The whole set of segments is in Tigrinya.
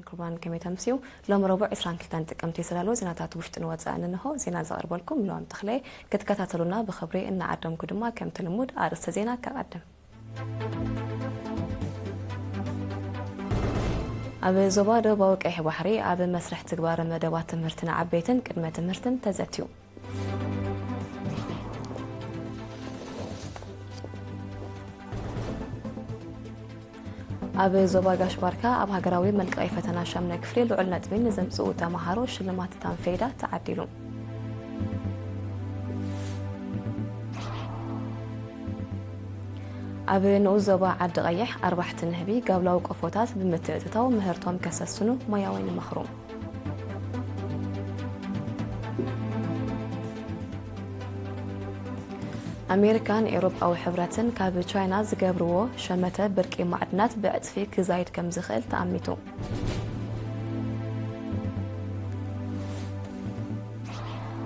ክቡራን ከመይ ተምስዩ? ሎም ረቡዕ ዕስራን ክልተን ጥቅምቲ ዝተዳለወ ዜናታት ውሽጥን ወጻእን እንሆ። ዜና ዘቕርበልኩም ሎም ተኽለ። ክትከታተሉና ብኽብሪ እናዓደምኩ ድማ ከምቲ ልሙድ ኣርእስተ ዜና ከቐድም። ኣብ ዞባ ደቡባዊ ቀይሕ ባሕሪ ኣብ መስርሕ ትግባረ መደባት ትምህርቲ ንዓበይትን ቅድመ ትምህርትን ተዘትዩ። ኣብ ዞባ ጋሽ ባርካ ኣብ ሃገራዊ መልቀቂ ፈተና ሻምናይ ክፍሊ ልዑል ነጥቢ ንዘምጽኡ ተመሃሮ ሽልማት ታንፌዳ ተዓዲሉ። ኣብ ንኡስ ዞባ ዓዲ ቀይሕ ኣርባሕቲ ንህቢ ጋብላዊ ቆፎታት ብምትእትታው ምህርቶም ከሰስኑ ሞያውያን ይመኽሩ። ኣሜሪካን ኤውሮጳዊ ሕብረትን ካብ ቻይና ዝገብርዎ ሸመተ ብርቂ ማዕድናት ብዕጽፊ ክዛይድ ከም ዝኽእል ተኣሚቱ።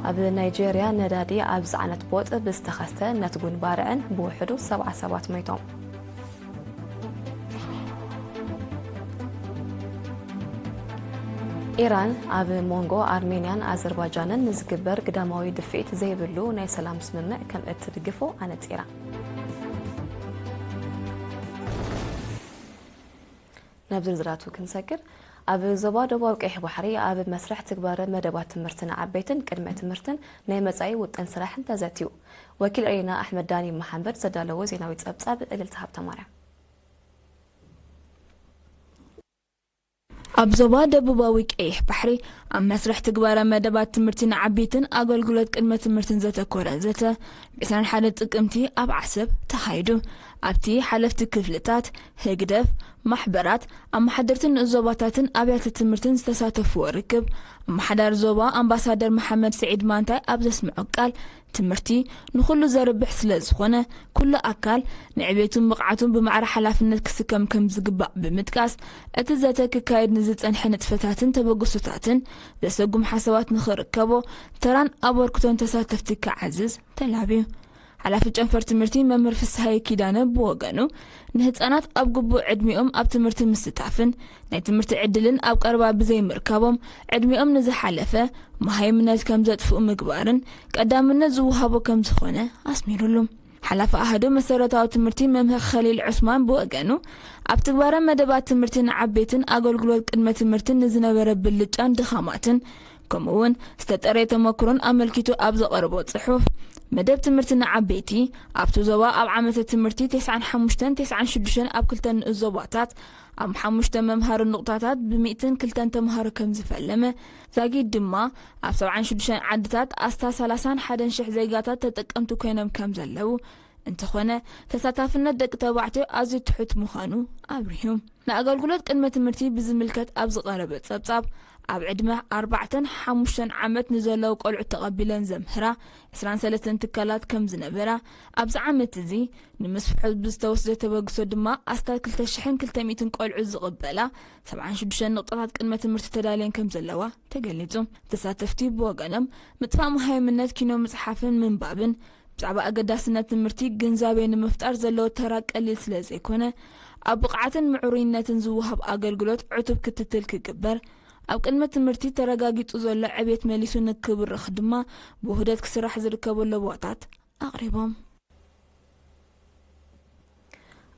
ኣብ ናይጄርያ ነዳዲ ኣብ ዝዓነት ቦጥ ብዝተኸስተ ነትጉን ባርዕን ብውሕዱ ሰብዓ ሰባት ሞይቶም። ኢራን ኣብ መንጎ ኣርሜንያን ኣዘርባጃንን ንዝግበር ግዳማዊ ድፍኢት ዘይብሉ ናይ ሰላም ስምምዕ ከም እትድግፎ ኣነጺራ። ናብ ዝርዝራቱ ክንሰግር፣ ኣብ ዞባ ደቡባዊ ቀይሕ ባሕሪ ኣብ መስርሕ ትግባረ መደባት ትምህርቲ ንዓበይትን ቅድመ ትምህርትን ናይ መጻኢ ውጥን ስራሕን ተዘትዩ። ወኪል ሬና ኣሕመድ ዳኒ መሓመድ ዘዳለዎ ዜናዊ ጸብጻብ እልልታ ሃብተማርያም። ኣብ ዞባ ደቡባዊ ቀይሕ ባሕሪ ኣብ መስርሕ ትግባረ መደባት ትምህርቲ ንዓበይትን ኣገልግሎት ቅድመ ትምህርትን ዘተኮረ ዘተ ብ ዕስራን ሓደን ጥቅምቲ ኣብ ዓሰብ ተኻይዱ። ኣብቲ ሓለፍቲ ክፍልታት፣ ህግደፍ፣ ማሕበራት፣ ኣመሓደርትን ንኡስ ዞባታትን ኣብያተ ትምህርትን ዝተሳተፍዎ ርክብ፣ ኣመሓዳሪ ዞባ ኣምባሳደር መሓመድ ስዒድ ማንታይ ኣብ ዘስምዖ ቃል፣ ትምህርቲ ንኹሉ ዘርብሕ ስለ ዝኾነ፣ ኩሉ ኣካል ንዕቤቱን ብቕዓቱን ብማዕረ ሓላፍነት ክስከም ከም ዝግባእ ብምጥቃስ፣ እቲ ዘተ ክካየድ ንዝጸንሐ ንጥፈታትን ተበግሶታትን ዘሰጉም ሓሳባት ንኽርከቦ ተራን ኣበርክቶን ተሳተፍቲ ክዓዝዝ ተላብዩ። ሓላፊ ጨንፈር ትምህርቲ መምህር ፍስሃየ ኪዳነ ብወገኑ፣ ንህጻናት ኣብ ግቡእ ዕድሚኦም ኣብ ትምህርቲ ምስታፍን ናይ ትምህርቲ ዕድልን ኣብ ቀረባ ብዘይምርካቦም ዕድሚኦም ንዝሓለፈ መሃይምነት ከም ዘጥፍኡ ምግባርን ቀዳምነት ዝወሃቦ ከም ዝኾነ ኣስሚሩሉ። ሓላፊ ኣሃዱ መሰረታዊ ትምህርቲ መምህር ኸሊል ዑስማን ብወገኑ፣ ኣብ ትግባረ መደባት ትምህርቲ ንዓበይትን ኣገልግሎት ቅድመ ትምህርትን ንዝነበረ ብልጫን ድኻማትን ከምኡ እውን ዝተጠረየ ተመክሮን ኣመልኪቱ ኣብ ዘቐረቦ ጽሑፍ፣ መደብ ትምህርቲ ንዓበይቲ ኣብቲ ዞባ ኣብ ዓመተ ትምህርቲ ተስዓን ሓሙሽተን ተስዓን ሽዱሽተን ኣብ ክልተ ንኡስ ዞባታት ኣብ ሓሙሽተ መምሃሪ ንቑጣታት ብሚእትን ክልተን ተምሃሮ ከም ዝፈለመ፣ ዛጊድ ድማ ኣብ ሰብዓን ሽዱሽተን ዓድታት ኣስታት ሰላሳን ሓደን ሽሕ ዜጋታት ተጠቀምቲ ኮይኖም ከም ዘለዉ፣ እንተኾነ ተሳታፍነት ደቂ ተባዕትዮ ኣዝዩ ትሑት ምዃኑ ኣብሪሁ። ንኣገልግሎት ቅድመ ትምህርቲ ብዝምልከት ኣብ ዝቐረበ ጸብጻብ፣ ኣብ ዕድመ ኣርባዕተን ሓሙሽተን ዓመት ንዘለዉ ቆልዑት ተቐቢለን ዘምህራ ዕስራን ሰለስተን ትካላት ከም ዝነበራ፣ ኣብዚ ዓመት እዚ ንምስፍሖ ብዝተወስደ ተበግሶ ድማ ኣስታት ክልተ ሽሕን ክልተ ሚእትን ቆልዑት ዝቕበላ ሰብዓን ሽዱሽተን ንቕጣታት ቅድመ ትምህርቲ ተዳልየን ከም ዘለዋ ተገሊጹ። ተሳተፍቲ ብወገኖም፣ ምጥፋእ መሃይምነት ኪኖ ምጽሓፍን ምንባብን ብዛዕባ ኣገዳስነት ትምህርቲ ግንዛቤ ንምፍጣር ዘለዎ ተራ ቀሊል ስለ ዘይኮነ፣ ኣብ ብቕዓትን ምዕሩይነትን ዝወሃብ ኣገልግሎት ዕቱብ ክትትል ክግበር፣ ኣብ ቅድመ ትምህርቲ ተረጋጊጹ ዘሎ ዕቤት መሊሱ ንክብርኽ ድማ ብውህደት ክስራሕ ዝርከበሉ ቦታታት ኣቕሪቦም።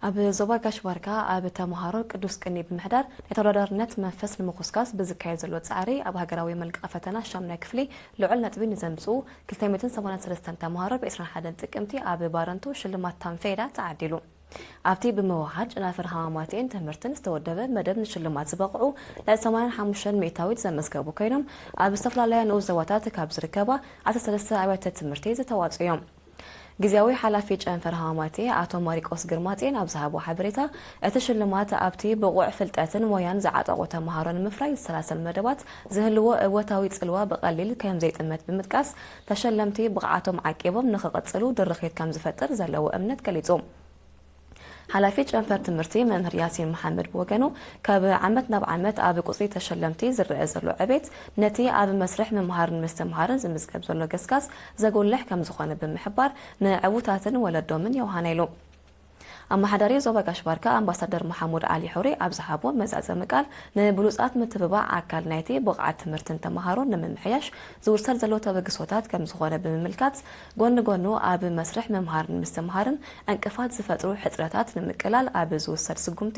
ኣብ ዞባ ጋሽ ባርካ ኣብ ተምሃሮ ቅዱስ ቅኒ ብምሕዳር ናይ ተወዳዳርነት መንፈስ ንምኹስካስ ብዝካየድ ዘሎ ጻዕሪ፣ ኣብ ሃገራዊ መልቀቂ ፈተና ሻምናይ ክፍሊ ልዑል ነጥቢ ንዘምጽኡ ክልተ ሚእትን ሰማንያን ሰለስተን ተምሃሮ ብ ዕስራን ሓደን ጥቅምቲ ኣብ ባረንቱ ሽልማት ታንፌዳ ተዓዲሉ። ኣብቲ ብምውሃድ ጨናፍር ሃማማቴን ትምህርትን ዝተወደበ መደብ ንሽልማት ዝበቕዑ ልዕሊ ሰማንያን ሓሙሽተን ሚእታዊት ዘመዝገቡ ኮይኖም፣ ኣብ ዝተፈላለያ ንኡስ ዞባታት ካብ ዝርከባ ዓሰርተ ሰለስተ ኣብያተ ትምህርቲ ዝተዋጽኡ እዮም። ግዝያዊ ሓላፊ ጨንፈር ሃማማቴ ኣቶ ማሪቆስ ግርማጼን ኣብ ዝሃቦ ሓበሬታ፣ እቲ ሽልማት ኣብቲ ብቑዕ ፍልጠትን ሞያን ዝዓጠቑ ተምሃሮ ንምፍራይ ዝሰላሰል መደባት ዝህልዎ እወታዊ ጽልዋ ብቐሊል ከም ዘይጥመት ብምጥቃስ፣ ተሸለምቲ ብቕዓቶም ዓቂቦም ንኽቕጽሉ ድርኺት ከም ዝፈጥር ዘለዎ እምነት ገሊጹ። ሓላፊ ጨንፈር ትምህርቲ መምህር ያሲን መሓመድ ብወገኑ፣ ካብ ዓመት ናብ ዓመት ኣብ ቁጽሪ ተሸለምቲ ዝረአ ዘሎ ዕቤት፣ ነቲ ኣብ መስርሕ ምምሃርን ምስትምሃርን ዝምዝገብ ዘሎ ገስጋስ ዘጉልሕ ከም ዝኾነ ብምሕባር፣ ንዕዉታትን ወለዶምን የውሃና ኢሉ። ኣመሓዳሪ ዞባ ጋሽ ባርካ ኣምባሳደር መሓሙድ ዓሊ ሑሪ ኣብ ዝሃቦ መዛዘሚ ቃል፣ ንብሉጻት ምትብባዕ ኣካል ናይቲ ብቕዓት ትምህርትን ተመሃሮን ንምምሕያሽ ዝውሰድ ዘሎ ተበግሶታት ከም ዝኾነ ብምምልካት፣ ጎኒ ጎኑ ኣብ መስርሕ ምምሃርን ምስትምሃርን ዕንቅፋት ዝፈጥሩ ሕጽረታት ንምቅላል ኣብ ዝውሰድ ስጉምቲ፣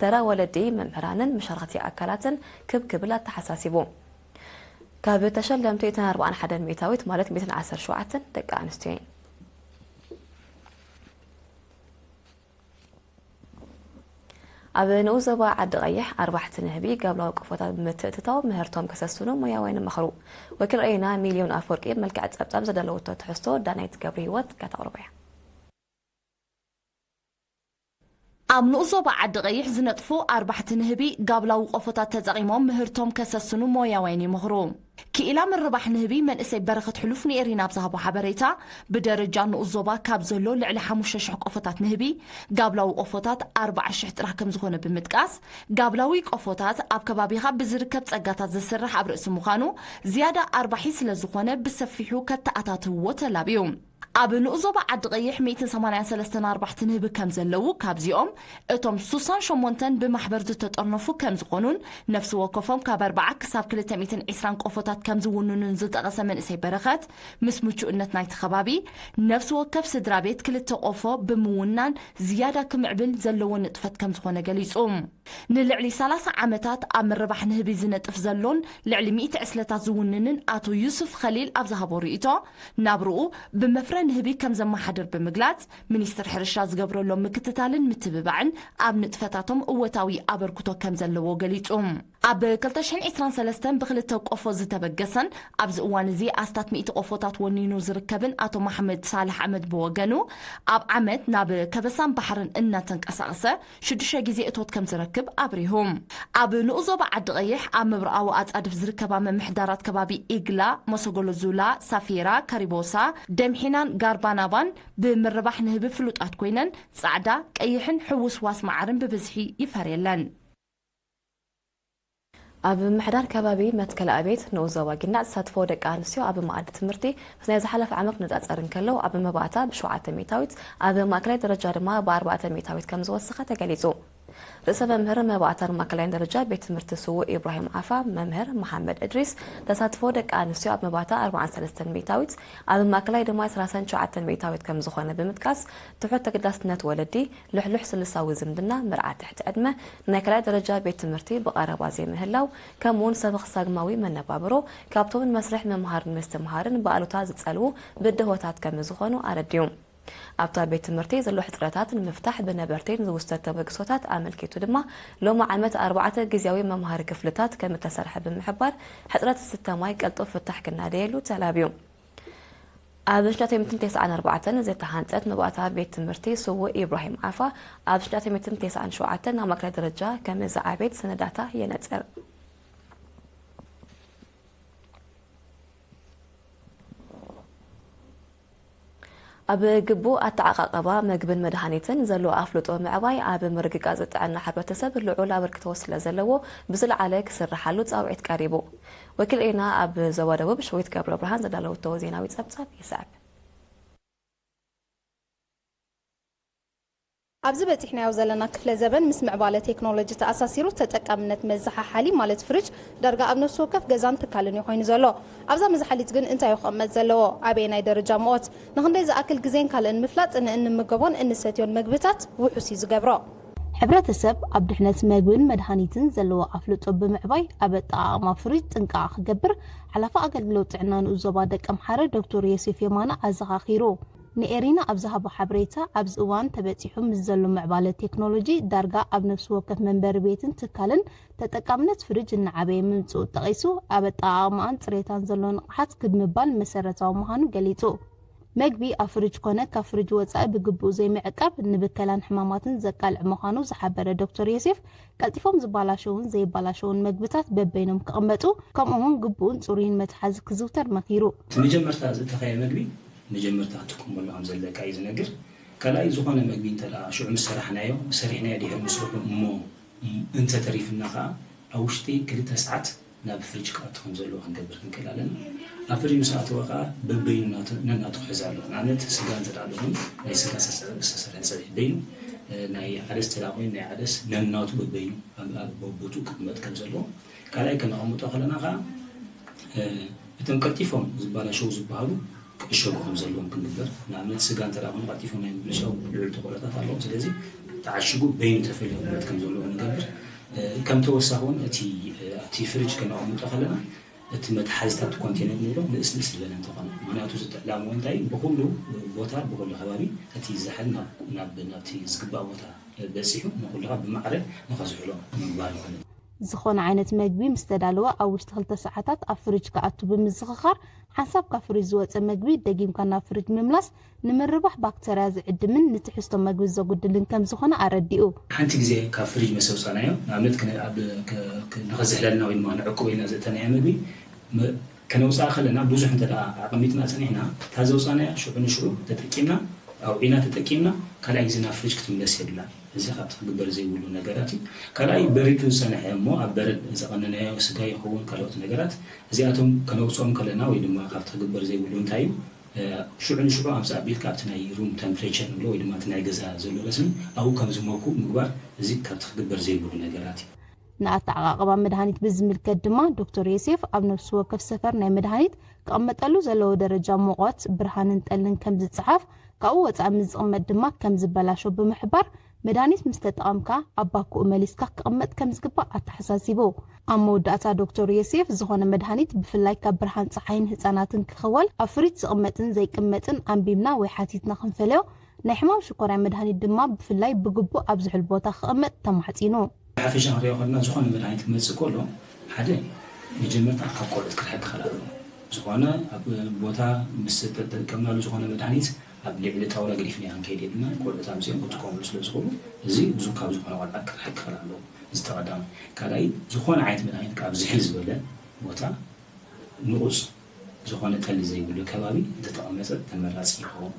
ተራ ወለዲ፣ መምህራንን መሻርኽቲ ኣካላትን ክብ ክብል ኣተሓሳሲቡ። ካብ ተሸለምቲ እተን ኣርባዓን ሓደን ሚእታዊት ማለት ሚእትን ዓሰርተ ሸውዓተን ደቂ ኣንስትዮ እየን። ኣብ ንኡስ ዞባ ዓዲ ቀይሕ ኣርባሕቲ ንህቢ ጋብላዊ ቆፎታት ብምትእትታው ምህርቶም ከሰስኑ ሞያውያን ይመኽሩ። ወኪል ሬና ሚልዮን ኣፈወርቂ መልክዕ ጸብጻብ ዘዳለወቶ ትሕዝቶ ዳናይት ገብረ ህይወት ከተቕርቦ እያ። ኣብ ንኡስ ዞባ ዓዲ ቀይሕ ዝነጥፉ ኣርባሕቲ ንህቢ ጋብላዊ ቆፎታት ተጠቒሞም ምህርቶም ከሰስኑ ሞያውያን ይመኽሩ። ክኢላ ምርባሕ ንህቢ መንእሰይ በረኸት ሕሉፍ ንኤሪና ኣብ ዝሃቦ ሓበሬታ፣ ብደረጃ ንኡስ ዞባ ካብ ዘሎ ልዕሊ ሓሙሽተ ሽሕ ቆፎታት ንህቢ ጋብላዊ ቆፎታት ኣርባዓ ሽሕ ጥራሕ ከም ዝኾነ ብምጥቃስ፣ ጋብላዊ ቆፎታት ኣብ ከባቢኻ ብዝርከብ ጸጋታት ዝስራሕ ኣብ ርእሲ ምዃኑ ዝያዳ ኣርባሒ ስለ ዝኾነ ብሰፊሑ ከተኣታትውዎ ተላብዩ። ኣብ ንኡስ ዞባ ዓዲ ቀይሕ ሚእትን ሰማንያን ሰለስተን ኣርባሕቲ ንህቢ ከም ዘለዉ፣ ካብዚኦም እቶም ሱሳን ሸሞንተን ብማሕበር ዝተጠርነፉ ከም ዝኾኑን ነፍሲ ወከፎም ካብ ኣርባዓ ክሳብ ክልተ ሚእትን ዕስራን ቆፎታት ከም ዝውንኑን ዝጠቐሰ መንእሰይ በረኸት፣ ምስ ምቹእነት ናይቲ ከባቢ ነፍሲ ወከፍ ስድራ ቤት ክልተ ቆፎ ብምውናን ዝያዳ ክምዕብል ዘለዎ ንጥፈት ከም ዝኾነ ገሊጹ። ንልዕሊ ሰላሳ ዓመታት ኣብ ምርባሕ ንህቢ ዝነጥፍ ዘሎን ልዕሊ ሚእቲ ዕስለታት ዝውንንን ኣቶ ዩሱፍ ኸሊል ኣብ ዝሃቦ ርእይቶ፣ ናብርኡ ብመፍረ ንህቢ ከም ዘመሓድር ብምግላጽ፣ ሚኒስትር ሕርሻ ዝገብረሎም ምክትታልን ምትብባዕን ኣብ ንጥፈታቶም እወታዊ ኣበርክቶ ከም ዘለዎ ገሊጹ። ኣብ ክልተ ሽሕን ዕስራን ሰለስተን ብክልተ ቆፎ ዝተበገሰን ኣብዚ እዋን እዚ ኣስታት ሚእቲ ቆፎታት ወኒኑ ዝርከብን ኣቶ መሓመድ ሳልሕ ኣሕመድ ብወገኑ፣ ኣብ ዓመት ናብ ከበሳን ባሕርን እናተንቀሳቐሰ ሽዱሽተ ግዜ እቶት ከም ዝረክብ ኣብሪሁ። ኣብ ንኡስ ዞባ ዓዲ ቀይሕ ኣብ ምብራቓዊ ኣጻድፍ ዝርከባ ምምሕዳራት ከባቢ ኢግላ፣ መሰጎሎ ዙላ፣ ሳፊራ፣ ካሪቦሳ፣ ደምሒናን ጋርባናባን ብምርባሕ ንህቢ ፍሉጣት ኮይነን፣ ጻዕዳ፣ ቀይሕን ሕውስዋስ መዓርን ብብዝሒ ይፈርየለን። ኣብ ምምሕዳር ከባቢ መትከል ኣቤት ንኡስ ዞባ ጊንዳዕ ተሳትፎ ደቂ ኣንስትዮ ኣብ መኣዲ ትምህርቲ ምስ ናይ ዝሓለፈ ዓመት ክነጻጸር እንከሎ፣ ኣብ መባእታ ብሸውዓተ ሚእታዊት፣ ኣብ ማእከላይ ደረጃ ድማ ብኣርባዕተ ሚእታዊት ከም ዝወሰኸ ተገሊጹ። ርእሰ መምህር መባእታን ማእከላይን ደረጃ ቤት ትምህርቲ ስዉእ ኢብራሂም ዓፋ፣ መምህር መሓመድ እድሪስ፣ ተሳትፎ ደቂ ኣንስትዮ ኣብ መባእታ ኣርባዓን ሰለስተን ሚእታዊት፣ ኣብ ማእከላይ ድማ ሰላሳን ትሽዓተን ሚእታዊት ከም ዝኾነ ብምጥቃስ፣ ትሑት ተገዳስነት ወለዲ፣ ልሕሉሕ ስልሳዊ ዝምድና፣ መርዓ ትሕቲ ዕድመ፣ ናይ ካልኣይ ደረጃ ቤት ትምህርቲ ብቐረባ ዘይምህላው፣ ከምኡውን ሰበኽሳግማዊ መነባብሮ፣ ካብቶም ንመስርሕ ምምሃርን ምስትምሃርን ብኣሉታ ዝጸልዉ ብድሆታት ከም ዝኾኑ ኣረዲኡ። ኣብታ ቤት ትምህርቲ ዘሎ ሕጽረታት ንምፍታሕ ብነበርቲ ንዝውሰድ ተበግሶታት ኣመልኪቱ ድማ፣ ሎሚ ዓመት ኣርባዕተ ግዝያዊ መምሃሪ ክፍልታት ከም እተሰርሐ ብምሕባር፣ ሕጽረት ዝስተ ማይ ቀልጡፍ ፍታሕ ክናደየሉ ተላብዩ። ኣብ ሽናተይ ሚእትን ተስዓን ኣርባዕተን ዝተሃንጸት መባእታ ቤት ትምህርቲ ስዉእ ኢብራሂም ዓፋ፣ ኣብ ሽናተይ ሚእትን ተስዓን ሸውዓተን ናብ ማእከላይ ደረጃ ከም ዝዓበየት ሰነዳታ የነጽር። ኣብ ግቡእ ኣተዓቓቕባ መግብን መድሃኒትን ዘሎ ኣፍልጦ ምዕባይ ኣብ ምርግጋጽ ጥዕና ሕብረተሰብ ልዑል ኣበርክቶ ስለ ዘለዎ ብዝለዓለ ክስርሓሉ ጻውዒት ቀሪቡ። ወኪል ሬና ኣብ ዞባ ደቡብ ሸዊት ገብረ ብርሃን ዘዳለወቶ ዜናዊ ጸብጻብ ይስዕብ። ኣብዚ በጺሕናዮ ዘለና ክፍለ ዘበን ምስ ምዕባለ ቴክኖሎጂ ተኣሳሲሩ ተጠቃምነት መዘሓሓሊ ማለት ፍሪጅ ዳርጋ ኣብ ነፍሲ ወከፍ ገዛን ትካልን እዩ ኮይኑ ዘሎ። ኣብዛ መዝሓሊት ግን እንታይ እዩ ክቕመጥ ዘለዎ? ኣበየናይ ደረጃ ምኦት? ንኽንደይ ዝኣክል ግዜን ካልእን ምፍላጥ ንእንምገቦን እንሰትዮን መግብታት ውሑስ እዩ ዝገብሮ። ሕብረተሰብ ኣብ ድሕነት መግብን መድሃኒትን ዘለዎ ኣፍልጦ ብምዕባይ ኣብ ኣጠቓቕማ ፍሪጅ ጥንቃቐ ክገብር ሓላፊ ኣገልግሎት ጥዕና ንኡስ ዞባ ደቀምሓረ ዶክተር ዮሴፍ የማነ ኣዘኻኺሩ። ንኤሪና ኣብ ዝሃቦ ሓበሬታ፣ ኣብዚ እዋን ተበጺሑ ምስ ዘሎ ምዕባለ ቴክኖሎጂ፣ ዳርጋ ኣብ ነፍሲ ወከፍ መንበሪ ቤትን ትካልን ተጠቃምነት ፍሪጅ እናዓበየ ምምጽኡ ጠቒሱ፣ ኣብ ኣጠቓቕማኣን ጽሬታን ዘሎ ንቕሓት ክብ ምባል መሰረታዊ ምዃኑ ገሊጹ። መግቢ ኣብ ፍሪጅ ኮነ ካብ ፍሪጅ ወጻኢ ብግቡእ ዘይምዕቃብ ንብከላን ሕማማትን ዘቃልዕ ምዃኑ ዝሓበረ ዶክተር ዮሴፍ፣ ቀልጢፎም ዝበላሸዉን ዘይበላሸዉን መግብታት በበይኖም ክቕመጡ፣ ከምኡ'ውን ግቡእን ጽሩይን መትሓዚ ክዝውተር መኺሩ። እቲ መጀመርታ ዝእተኻዮ መግቢ መጀመርታ ክትጥቀመሉ ከም ዘለካ እዩ ዝነግር። ካልኣይ፣ ዝኾነ መግቢ እንተ ደኣ ሽዑ ምስ ሰራሕናዮ፣ ሰሪሕናዮ ድሕሪ ምስርሑ እሞ እንተ ተሪፍና ከኣ፣ ኣብ ውሽጢ ክልተ ሰዓት ናብ ፍሪጅ ክኣቱ ከም ዘለዎ ክንገብር ክንክእል ኣለና። ኣብ ፍሪጅ ምስ ኣተወ ከኣ በበይኑ ናቱ፣ ነናቱ ክሕዝ ኣለዎ። ንኣብነት፣ ስጋ እንተ ደኣ ኣሎ፣ ናይ ስጋ ዝተሰርሐ፣ ዝተሰርሐ ጸብሒ በይኑ፣ ናይ ዓደስ ተላቆይ ናይ ዓደስ ነናቱ በበይኑ ኣብ ኣብ በቦቱ ክቕመጥ ከም ዘለዎ ካልኣይ ከነቐምጦ ከለና ከዓ እቶም ቀልጢፎም ዝበላሸው ዝበሃሉ ክዕሸጉ ከም ዘለዎም ክንግበር። ንኣብነት ስጋ እንተ ኮይኑ ቀልጢፎም ናይ ምብልሻው ልዑል ተቆረታት ኣለዎም። ስለዚ ተዓሽጉ በይኑ ተፈልዩ ክቕመጥ ከም ዘለዎ ንገብር። ከም ተወሳኺ እውን እቲ ኣብቲ ፍርጅ ከነቐምጦ ከለና እቲ መትሓዚታት ኮንቴነር ንብሎ ንእስ ንእስ ዝበለ እንተኾነ ምክንያቱ ዝትዕላምዎ እንታይ ብኩሉ ቦታ ብኩሉ ከባቢ እቲ ዝሕል ናብቲ ዝግባእ ቦታ በፂሑ ንኩልኻ ብማዕረ ንኸዝሕሎ ምግባር ማለት እዩ። ዝኾነ ዓይነት መግቢ ምስ ተዳለወ ኣብ ውሽጢ ክልተ ሰዓታት ኣብ ፍሪጅ ክኣቱ ብምዝኽኻር ሓንሳብ ካብ ፍሪጅ ዝወፀ መግቢ ደጊምካ ናብ ፍሪጅ ምምላስ ንምርባሕ ባክተርያ ዝዕድምን ንትሕዝቶ መግቢ ዘጉድልን ከምዝኾነ ኣረዲኡ። ሓንቲ ግዜ ካብ ፍሪጅ መሰ ውፃናዮ ንኣብነት ንኸዝሕለልና ወይ ድማ ንዕቁብ ኢልና ዘእተናዮ መግቢ ከነውፅኣ ከለና ብዙሕ እንተ ኣቐሚጥና ፀኒሕና እታ ዘውፃናያ ሽዑ ንሽዑ ተጠቂምና ኣውዒና ተጠቂምና ካልኣይ ግዜ ናብ ፍሪጅ ክትምለስ የብላን። እዚ ካብቲ ክግበር ዘይብሉ ነገራት እዩ። ካልኣይ በሪዱ ዝፀንሐ እሞ ኣብ በረድ ዘቐነናዮ ስጋ ይኸውን ካልኦት ነገራት እዚኣቶም ከነውፅኦም ከለና ወይ ድማ ካብቲ ክግበር ዘይብሉ እንታይ እዩ ሽዑ ንሽዑ ኣምፃእ ኣቢልካ ኣብቲ ናይ ሩም ተምፕሬቸር ንብሎ ወይ ድማ እቲ ናይ ገዛ ዘሎ ረስኒ ኣብኡ ከም ዝመኩ ምግባር እዚ ካብቲ ክግበር ዘይብሉ ነገራት እዩ። ንኣተዓቓቕባ መድሃኒት ብዝምልከት ድማ ዶክተር ዮሴፍ ኣብ ነፍሲ ወከፍ ሰፈር ናይ መድሃኒት ክቕመጠሉ ዘለዎ ደረጃ ሙቐት፣ ብርሃንን ጠልን ከም ዝጸሓፍ፣ ካብኡ ወጻኢ ምስ ዝቕመጥ ድማ ከም ዝበላሾ ብምሕባር፣ መድሃኒት ምስ ተጠቐምካ ኣብ ባኮኡ መሊስካ ክቕመጥ ከም ዝግባእ ኣተሓሳሲቡ። ኣብ መወዳእታ ዶክተር ዮሴፍ፣ ዝኾነ መድሃኒት ብፍላይ ካብ ብርሃን ጸሓይን ህጻናትን ክኽወል ኣብ ፍሪጅ ዝቕመጥን ዘይቅመጥን ኣንቢብና ወይ ሓቲትና ክንፈልዮ፣ ናይ ሕማም ሽኮርያ መድሃኒት ድማ ብፍላይ ብግቡእ ኣብ ዝሑል ቦታ ክቕመጥ ተማሕጺኑ። ብሓፈሻ ክንሪኦ ከለና ዝኾነ መድሃኒት ክመጽእ ከሎ ሓደ መጀመርታ ካብ ቆልዑት ክርሕቅ ክኽእል ኣለዎ። ዝኾነ ኣብ ቦታ ምስ ተጠቀምናሉ ዝኾነ መድሃኒት ኣብ ልዕሊ ጣውላ ገዲፍናዮ ክንከይድ የብልናን። ቆልዑት ኣምጺኦም ክጥቀምሉ ስለ ዝኽእሉ እዚ ብዙ ካብ ዝኾነ ቆልዓ ክርሕቅ ክኽእል ኣለዎ። እዚ እቲ ቀዳማይ። ካልኣይ ዝኾነ ዓይነት መድሃኒት ካብ ዝሕል ዝበለ ቦታ ንቑጽ ዝኾነ ጠሊ ዘይብሉ ከባቢ እንተተቐመጠ ተመራፂ ይኸውን።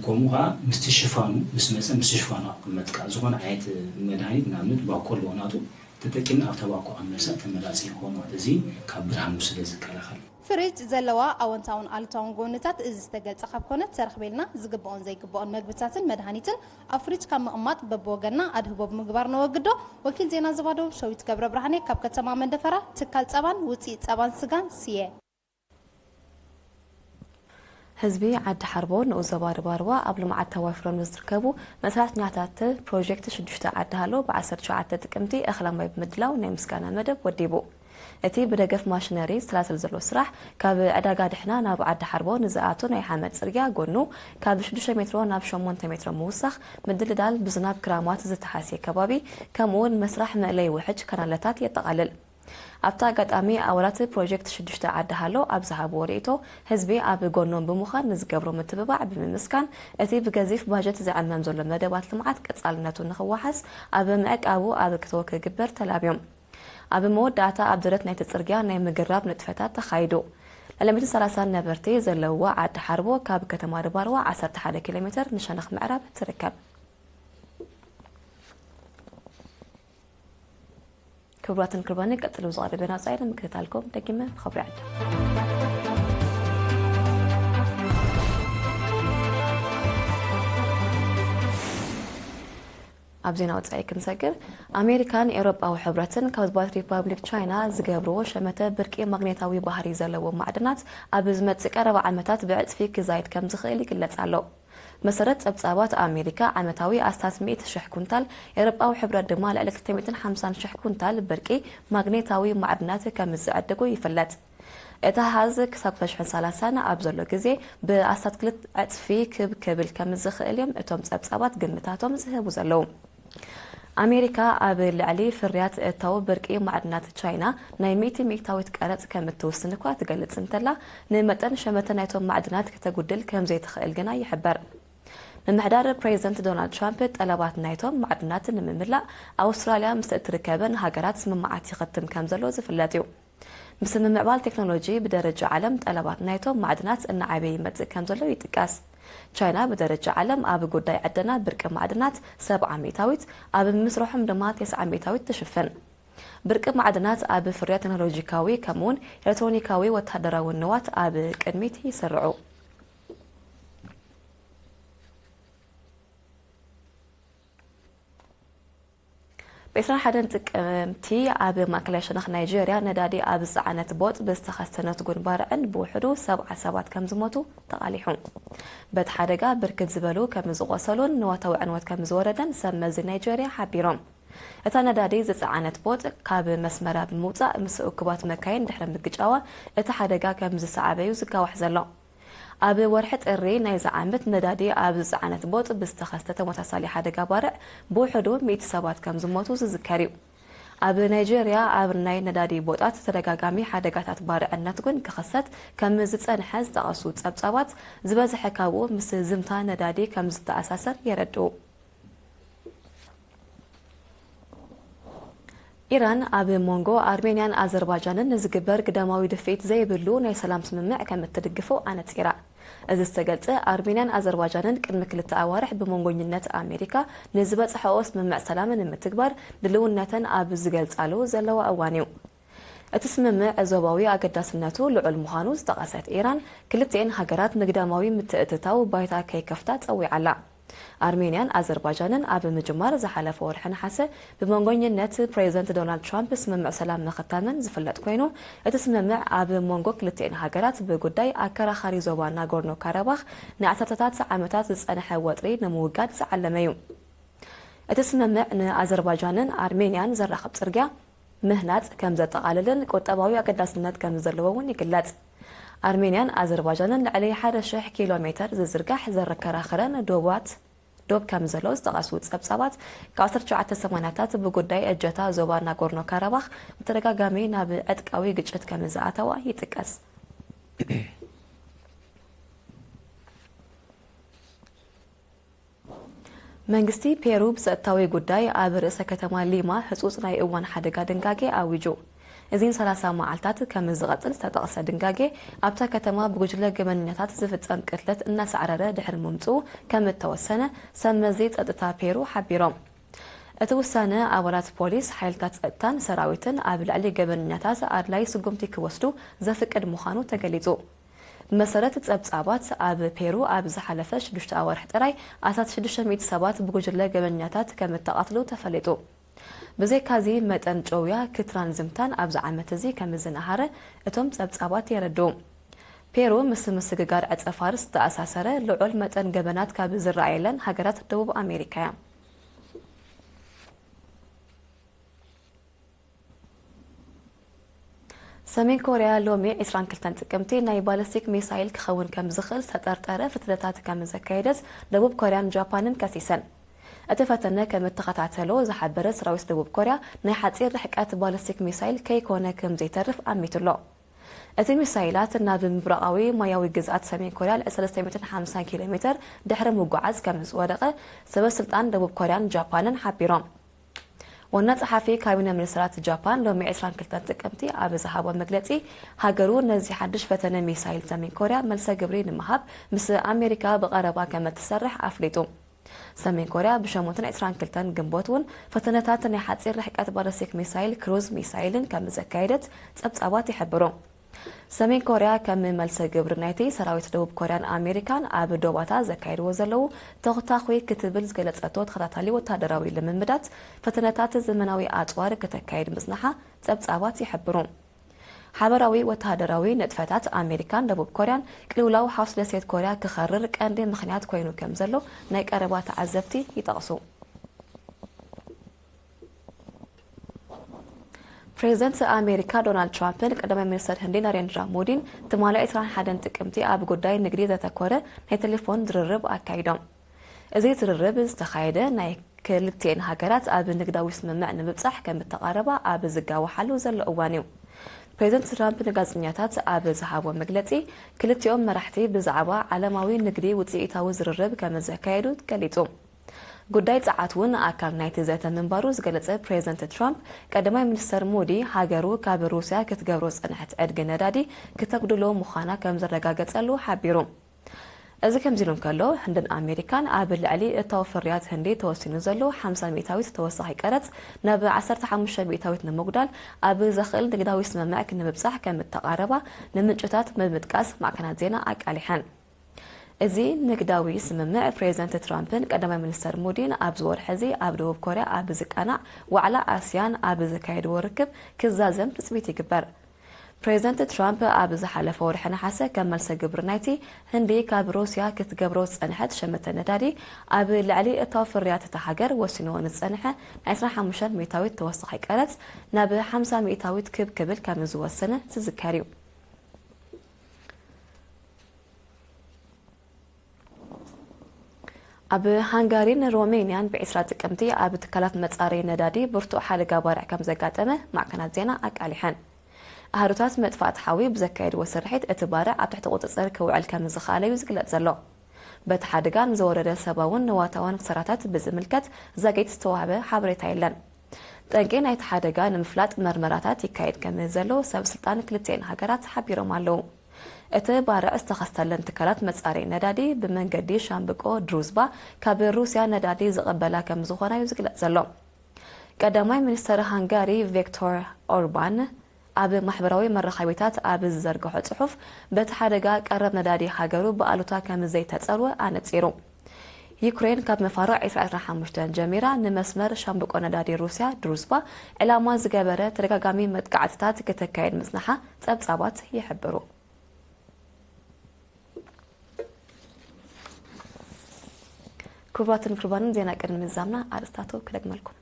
ከምኡ ከዓ ምስቲ ሽፋኑ ምስ መፀ ምስቲ ሽፋኑ ክቕመጥ ከዓ ዝኾነ ዓይነት መድሃኒት ንኣብነት ባኮ ኣለዎ ናቱ ተጠቂምና ኣብታ ባኮ ክንመልሳ ተመራፂ ይኸውን ማለት እዚ ካብ ብርሃኑ ስለ ዝከላኸል። ፍሪጅ ዘለዋ ኣወንታውን ኣሉታውን ጎንታት እዚ ዝተገልፀ ካብ ኮነ ተረኽበልና ዝግብኦን ዘይግብኦን መግብታትን መድሃኒትን ኣብ ፍሪጅ ካብ ምቕማጥ በብወገንና ኣድህቦ ብምግባር ነወግዶ። ወኪል ዜና ዞባ ደቡብ ሸዊት ገብረብርሃኔ ካብ ከተማ መንደፈራ ትካል ጸባን ውጽኢት ጸባን ስጋን ስየ። ህዝቢ ዓዲ ሓርቦ ንኡስ ዞባ ደቡብ ኣርባ ኣብ ልምዓት ተዋፊሮም ንዝርከቡ መሰራሕተኛታት ፕሮጀክት ሽዱሽተ ዓዲ ሃሎ ብ ዓሰርተ ትሽዓተ ጥቅምቲ እኽለ ማይ ብምድላው ናይ ምስጋና መደብ ወዲቡ። እቲ ብደገፍ ማሽነሪ ዝሰላሰል ዘሎ ስራሕ፣ ካብ ዕዳጋ ድሕና ናብ ዓዲ ሓርቦ ንዝኣቱ ናይ ሓመድ ጽርግያ ጎኑ ካብ ሽዱሽተ ሜትሮ ናብ ሸሞንተ ሜትሮ ምውሳኽ፣ ምድልዳል ብዝናብ ክራማት ዝተሓስየ ከባቢ፣ ከምኡ'ውን መስራሕ መእለይ ውሕጅ ካናለታት የጠቓልል። ኣብቲ ኣጋጣሚ፣ ኣባላት ፕሮጀክት ሽዱሽተ ዓዲ ሃሎ ኣብ ዝሃብዎ ርእይቶ፣ ህዝቢ ኣብ ጎኖም ብምዃን ንዝገብሮ ምትብባዕ ብምምስጋን፣ እቲ ብገዚፍ ባጀት ዝዕመም ዘሎ መደባት ልምዓት ቀጻልነቱ ንኽወሓስ ኣብ ምዕቃቡ ኣበርክቶ ክግበር ተላብዮም። ኣብ መወዳእታ ኣብ ደረት ናይቲ ጽርግያ ናይ ምግራብ ንጥፈታት ተኻይዱ። ልዕሊ ሚእትን ሰላሳን ነበርቲ ዘለውዋ ዓዲ ሓርቦ ካብ ከተማ ድባርዋ ዓሰርተ ሓደ ኪሎ ሜተር ንሸነኽ ምዕራብ ትርከብ። ክቡራትን ክቡራንን ቀጽሉ ዝቐርብ ዜና ወጻኢ ንምክትታልኩም ደጊመ ብኽብሪ ይዕድም። ኣብ ዜና ወጻኢ ክንሰግር፣ ኣሜሪካን ኤውሮጳዊ ሕብረትን ካብ ዝባት ሪፓብሊክ ቻይና ዝገብርዎ ሸመተ ብርቂ ማግኔታዊ ባህሪ ዘለዎም ማዕድናት ኣብ ዝመጽእ ቀረባ ዓመታት ብዕጽፊ ክዛይድ ከም ዝኽእል ይግለጽ ኣሎ። መሰረት ጸብጻባት ኣሜሪካ ዓመታዊ ኣስታት ሚእቲ ሽሕ ኩንታል፣ ኤውሮጳዊ ሕብረት ድማ ልዕሊ ክልተ ሚእትን ሓምሳን ሽሕ ኩንታል ብርቂ ማግኔታዊ ማዕድናት ከም ዝዕድጉ ይፍለጥ። እቲ ኣሃዝ ክሳብ ክልተ ሽሕን ሰላሳን ኣብ ዘሎ ግዜ ብኣስታት ክልተ ዕጽፊ ክብ ክብል ከም ዝኽእል እዮም እቶም ጸብጻባት ግምታቶም ዝህቡ ዘለዉ። ኣሜሪካ ኣብ ልዕሊ ፍርያት እታው ብርቂ ማዕድናት ቻይና ናይ ሚእቲ ሚእታዊት ቀረጽ ከም እትውስን እኳ ትገልጽ እንተላ፣ ንመጠን ሸመተ ናይቶም ማዕድናት ከተጉድል ከም ዘይትኽእል ግና ይሕበር። ምምሕዳር ፕሬዚደንት ዶናልድ ትራምፕ ጠለባት ናይቶም ማዕድናት ንምምላእ ኣውስትራልያ ምስ እትርከበን ሃገራት ስምምዓት ይኸትም ከም ዘሎ ዝፍለጥ እዩ። ምስምምዕባል ቴክኖሎጂ ብደረጃ ዓለም ጠለባት ናይቶም ማዕድናት እናዓበየ ይመጽእ ከም ዘሎ ይጥቀስ። ቻይና ብደረጃ ዓለም ኣብ ጉዳይ ዕደና ብርቂ ማዕድናት ሰብዓ ሚእታዊት፣ ኣብ ምስርሖም ድማ ተስዓ ሚእታዊት ትሽፍን። ብርቂ ማዕድናት ኣብ ፍርያት ቴክኖሎጂካዊ ከምኡውን ኤሌክትሮኒካዊ ወተሃደራዊ ንዋት ኣብ ቅድሚት ይስርዑ። ብ ዕስራን ሓደን ጥቅምቲ ኣብ ማእከላይ ሸነኽ ናይጀርያ ነዳዲ ኣብ ዝጸዓነት ቦጥ ብዝተኸስተ ነትጉን ባርዕን ብውሕዱ ሰብዓ ሰባት ከም ዝሞቱ ተቓሊሑ። በቲ ሓደጋ ብርክት ዝበሉ ከም ዝቖሰሉን ንዋታዊ ዕንወት ከም ዝወረደን ሰብ መዚ ናይጀርያ ሓቢሮም። እታ ነዳዲ ዝጸዓነት ቦጥ ካብ መስመራ ብምውጻእ ምስ እኩባት መካይን ድሕሪ ምግጫዋ እቲ ሓደጋ ከም ዝሰዓበ እዩ ዝጋዋሕ ዘሎ። ኣብ ወርሒ ጥሪ ናይዚ ዓመት ነዳዲ ኣብ ዝጸዓነት ቦጥ ብዝተኸስተ ተመሳሳሊ ሓደጋ ባርዕ ብውሕዱ ሚእቲ ሰባት ከም ዝሞቱ ዝዝከር እዩ። ኣብ ናይጀርያ ኣብ ናይ ነዳዲ ቦጣት ተደጋጋሚ ሓደጋታት ባርዕነት ግን ክኸሰት ከም ዝጸንሐ ዝጠቐሱ ጸብጻባት፣ ዝበዝሐ ካብኡ ምስ ዝምታ ነዳዲ ከም ዝተኣሳሰር የረድኡ። ኢራን ኣብ መንጎ ኣርሜንያን ኣዘርባጃንን ንዝግበር ግዳማዊ ድፍኢት ዘይብሉ ናይ ሰላም ስምምዕ ከም እትድግፎ ኣነጺራ። እዚ ዝተገልጸ፣ ኣርሜንያን ኣዘርባጃንን ቅድሚ ክልተ ኣዋርሕ ብመንጎኝነት ኣሜሪካ ንዝበጽሐኦ ስምምዕ ሰላም ንምትግባር ድልውነተን ኣብ ዝገልጻሉ ዘለዋ እዋን እዩ። እቲ ስምምዕ ዞባዊ ኣገዳስነቱ ልዑል ምዃኑ ዝጠቐሰት ኢራን፣ ክልቲኤን ሃገራት ንግዳማዊ ምትእትታው ባይታ ከይከፍታ ጸዊዓ ኣላ። ኣርሜንያን ኣዘርባጃንን ኣብ ምጅማር ዝሓለፈ ወርሒ ነሓሰ ብመንጎኝነት ፕሬዚደንት ዶናልድ ትራምፕ ስምምዕ ሰላም ምኽታመን ዝፍለጥ ኮይኑ፣ እቲ ስምምዕ ኣብ መንጎ ክልቲኤን ሃገራት ብጉዳይ ኣከራኻሪ ዞባ ናጎርኖ ካራባኽ ንዓሰርተታት ዓመታት ዝጸንሐ ወጥሪ ንምውጋድ ዝዓለመ እዩ። እቲ ስምምዕ ንኣዘርባጃንን ኣርሜንያን ዘራኽብ ጽርግያ ምህናጽ ከም ዘጠቓልልን ቁጠባዊ ኣገዳስነት ከም ዘለዎ እውን ይግለጽ። ኣርሜንያን ኣዘርባጃንን ልዕሊ ሓደ ሽሕ ኪሎ ሜተር ዝዝርጋሕ ዘረከራኸረን ዶባት ዶብ ከም ዘሎ ዝጠቐሱ ጸብጻባት፣ ካብ ዓሰርተ ትሽዓተ ሰማንያታት ብጉዳይ እጀታ ዞባ ናጎርኖ ካራባኽ ብተደጋጋሚ ናብ ዕጥቃዊ ግጭት ከም ዝኣተዋ ይጥቀስ። መንግስቲ ፔሩ ብጸጥታዊ ጉዳይ ኣብ ርእሰ ከተማ ሊማ ህጹጽ ናይ እዋን ሓደጋ ድንጋጌ ኣዊጁ። እዚን ሰላሳ መዓልታት ከም ዝቐጽል ዝተጠቕሰ ድንጋጌ፣ ኣብታ ከተማ ብጉጅለ ገበነኛታት ዝፍጸም ቅትለት እናሳዕረረ ድሕሪ ምምጽኡ ከም እተወሰነ ሰብ መዚ ጸጥታ ፔሩ ሓቢሮም። እቲ ውሳነ፣ ኣባላት ፖሊስ፣ ሓይልታት ጸጥታን ሰራዊትን ኣብ ልዕሊ ገበነኛታት ኣድላይ ስጉምቲ ክወስዱ ዘፍቅድ ምዃኑ ተገሊጹ። ብመሰረት ጸብጻባት፣ ኣብ ፔሩ ኣብ ዝሓለፈ ሽዱሽተ ኣዋርሕ ጥራይ ኣስታት ሽዱሽተ ሚእቲ ሰባት ብጉጅለ ገበነኛታት ከም እተቐትሉ ተፈሊጡ። ብዘይካዚ፣ መጠን ጨውያ፣ ክትራን ዝምታን ኣብዚ ዓመት እዚ ከም ዝነሃረ እቶም ጸብጻባት የረድኡ። ፔሩ ምስ ምስግጋር ዕጸ ፋርስ ዝተኣሳሰረ ልዑል መጠን ገበናት ካብ ዝረኣየለን ሃገራት ደቡብ ኣሜሪካ እያ። ሰሜን ኮርያ ሎሚ ዕስራን ክልተን ጥቅምቲ ናይ ባለስቲክ ሚሳይል ክኸውን ከም ዝኽእል ዝተጠርጠረ ፈተነታት ከም ዘካየደት ደቡብ ኮርያን ጃፓንን ከሲሰን። እቲ ፈተነ ከም እተኸታተሎ ዝሓበረ ሰራዊት ደቡብ ኮርያ፣ ናይ ሓጺር ርሕቀት ባለስቲክ ሚሳይል ከይኮነ ከም ዘይተርፍ ኣሚቱ ኣሎ። እቲ ሚሳይላት ናብ ምብራቓዊ ማያዊ ግዝኣት ሰሜን ኮርያ ልዕሊ ሰለስተ ሚእትን ሓምሳን ኪሎ ሜተር ድሕሪ ምጉዓዝ ከም ዝወደቐ ሰበ ስልጣን ደቡብ ኮርያን ጃፓንን ሓቢሮም። ዋና ጸሓፊ ካቢነ ሚኒስትራት ጃፓን ሎሚ ዕስራን ክልተን ጥቅምቲ ኣብ ዝሃቦ መግለጺ፣ ሃገሩ ነዚ ሓድሽ ፈተነ ሚሳይል ሰሜን ኮርያ መልሰ ግብሪ ንምሃብ ምስ ኣሜሪካ ብቐረባ ከም እትሰርሕ ኣፍሊጡ። ሰሜን ኮርያ ብሸሞንተን ዕስራን ክልተን ግንቦት እውን ፈተነታት ናይ ሓጺር ርሕቀት ባለስቲክ ሚሳይል ክሩዝ ሚሳይልን ከም ዘካየደት ጸብጻባት ይሕብሩ። ሰሜን ኮርያ ከም መልሰ ግብሪ ናይቲ ሰራዊት ደቡብ ኮርያን ኣሜሪካን ኣብ ዶባታ ዘካየድዎ ዘለዉ ተኹታኹይ ክትብል ዝገለጸቶ ተኸታታሊ ወተሃደራዊ ልምምዳት፣ ፈተነታት ዘመናዊ ኣጽዋር ከተካይድ ምጽናሓ ጸብጻባት ይሕብሩ። ሓበራዊ ወተሃደራዊ ንጥፈታት ኣሜሪካን ደቡብ ኮርያን ቅልውላው ሓውስ ደሴት ኮርያ ክኸርር ቀንዲ ምኽንያት ኮይኑ ከም ዘሎ ናይ ቀረባ ተዓዘብቲ ይጠቕሱ። ፕሬዚደንት ኣሜሪካ ዶናልድ ትራምፕን ቀዳማይ ሚኒስተር ህንዲ ናሬንድራ ሞዲን ትማሊ ዕስራን ሓደን ጥቅምቲ ኣብ ጉዳይ ንግዲ ዘተኮረ ናይ ቴሌፎን ዝርርብ ኣካይዶም። እዚ ዝርርብ ዝተኻየደ ናይ ክልቲኤን ሃገራት ኣብ ንግዳዊ ስምምዕ ንምብጻሕ ከም እተቓረባ ኣብ ዝጋወሓሉ ዘሎ እዋን እዩ። ፕሬዚደንት ትራምፕ ንጋዜጠኛታት ኣብ ዝሃቦ መግለጺ፣ ክልቲኦም መራሕቲ ብዛዕባ ዓለማዊ ንግዲ ውጽኢታዊ ዝርርብ ከም ዘካየዱ ገሊጹ። ጉዳይ ጸዓት እውን ኣካል ናይቲ ዘተ ምንባሩ ዝገለጸ ፕሬዚደንት ትራምፕ፣ ቀዳማይ ሚኒስተር ሞዲ ሃገሩ ካብ ሩስያ ክትገብሮ ዝጸንሐት ዕድጊ ነዳዲ ክተጉድሎ ምዃና ከም ዘረጋገጸሉ ሓቢሩ። እዚ ከምዚ ኢሉ እንከሎ፣ ህንድን ኣሜሪካን ኣብ ልዕሊ እታው ፍርያት ህንዲ ተወሲኑ ዘሎ ሓምሳ ሚእታዊት ተወሳኺ ቀረጽ ናብ ዓሰርተ ሓሙሽተ ሚእታዊት ንምጉዳል ኣብ ዘኽእል ንግዳዊ ስምምዕ ክንብጻሕ ከም እተቓረባ ንምንጭታት ብምጥቃስ ማዕከናት ዜና ኣቃሊሐን። እዚ ንግዳዊ ስምምዕ ፕሬዝደንት ትራምፕን ቀዳማይ ሚኒስተር ሞዲን ኣብዚ ወርሒ እዚ ኣብ ደቡብ ኮርያ ኣብ ዝቃናዕ ዋዕላ ኣስያን ኣብ ዘካየድዎ ርክብ ክዛዘም ትጽቢት ይግበር። ፕሬዝደንት ትራምፕ ኣብ ዝሓለፈ ወርሒ ነሓሰ ከም መልሰ ግብሪ ናይቲ ህንዲ ካብ ሩስያ ክትገብሮ ዝጸንሐት ሸመተ ነዳዲ ኣብ ልዕሊ እታው ፍርያት እታ ሃገር ወሲንዎ ንዝጸንሐ ናይ ዕስራን ሓሙሽተን ሚእታዊት ተወሳኺ ቀረጽ ናብ ሓምሳ ሚእታዊት ክብ ክብል ከም ዝወሰነ ዝዝከር እዩ። ኣብ ሃንጋሪን ሮሜንያን ብዕስራ ጥቅምቲ ኣብ ትካላት መጻረዪ ነዳዲ ብርቱዕ ሓደጋ ባርዕ ከም ዘጋጠመ ማዕከናት ዜና ኣቃሊሐን። ኣሃዱታት መጥፋእቲ ሓዊ ብዘካየድዎ ስርሒት እቲ ባርዕ ኣብ ትሕቲ ቁጽጽር ክውዕል ከም ዝኸኣለ እዩ ዝግለጽ ዘሎ። በቲ ሓደጋ ንዝወረደ ሰብኣውን ንዋታውን ክሳራታት ብዝምልከት ዛጊት ዝተዋህበ ሓበሬታ የለን። ጠንቂ ናይቲ ሓደጋ ንምፍላጥ መርመራታት ይካየድ ከም ዘሎ ሰብ ስልጣን ክልቲኤን ሃገራት ሓቢሮም ኣለዉ። እቲ ባርዕ ዝተኸስተለን ትካላት መጻረዪ ነዳዲ ብመንገዲ ሻምብቆ ድሩዝባ ካብ ሩስያ ነዳዲ ዝቕበላ ከም ዝኾና እዩ ዝግለጽ ዘሎ። ቀዳማይ ሚኒስተር ሃንጋሪ ቪክቶር ኦርባን ኣብ ማሕበራዊ መራኸቢታት ኣብ ዝዘርግሖ ጽሑፍ፣ በቲ ሓደጋ ቀረብ ነዳዲ ሃገሩ ብኣሉታ ከም ዘይተጸርወ ኣነጺሩ። ዩክሬን ካብ መፋርቕ ዕስራ ዕስራን ሓሙሽተን ጀሚራ ንመስመር ሻምብቆ ነዳዲ ሩስያ ድሩዝባ ዕላማ ዝገበረ ተደጋጋሚ መጥቃዕትታት ከተካየድ ምጽንሓ ጸብጻባት ይሕብሩ። ክቡራትን ክቡራንን፣ ዜና ቅድሚ ምዝዛምና ኣርእስታቱ ክደግመልኩም።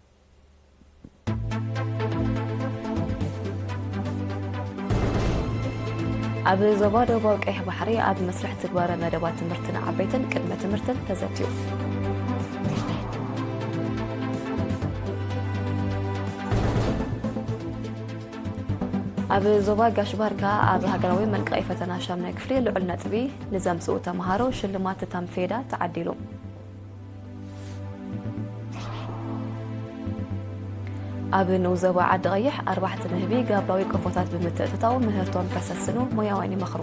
ኣብ ዞባ ደቡባዊ ቀይሕ ባሕሪ ኣብ መስርሕ ትግባረ መደባት ትምህርትን ዓበይትን ቅድመ ትምህርትን ተዘትዩ። ኣብ ዞባ ጋሽ ባርካ ኣብ ሃገራዊ መልቀቒ ፈተና ሻምናይ ክፍሊ ልዑል ነጥቢ ንዘምጽኡ ተምሃሮ ሽልማት ታምፌዳ ተዓዲሉ። ኣብ ንኡስ ዞባ ዓዲ ቀይሕ ኣርባሕቲ ንህቢ ጋብራዊ ቆፎታት ብምትእትታው ምህርቶም ከሰስኑ ሞያውያን ይመኽሩ።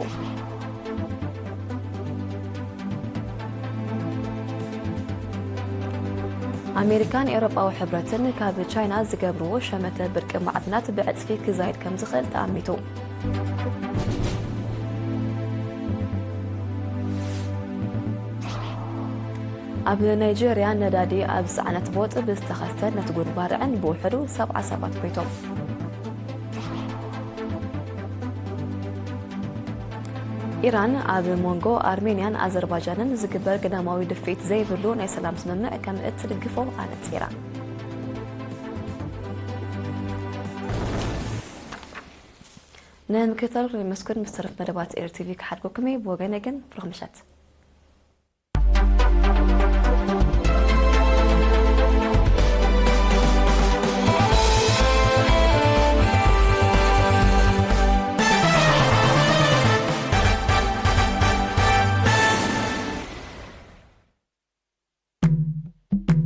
ኣሜሪካን ኤውሮጳዊ ሕብረትን ካብ ቻይና ዝገብርዎ ሸመተ ብርቂ ማዕድናት ብዕጽፊ ክዛይድ ከም ዝኽእል ተኣሚቱ። ኣብ ናይጄርያ ነዳዲ ኣብ ዝጸዓነት ቦጥ ብዝተኸስተ ነትጉድ ባርዕን ብውሕዱ ሰብዓ ሰባት ሞይቶም። ኢራን ኣብ መንጎ ኣርሜንያን ኣዘርባጃንን ዝግበር ግዳማዊ ድፍኢት ዘይብሉ ናይ ሰላም ስምምዕ ከም እትድግፎ ኣነጺራ። ንምክትታልኩም የመስግን። ምስ ተረፍ መደባት ኤር ቲቪ ክሓድገኩም እየ። ብወገነይ ግን ብሩኽ ምሸት።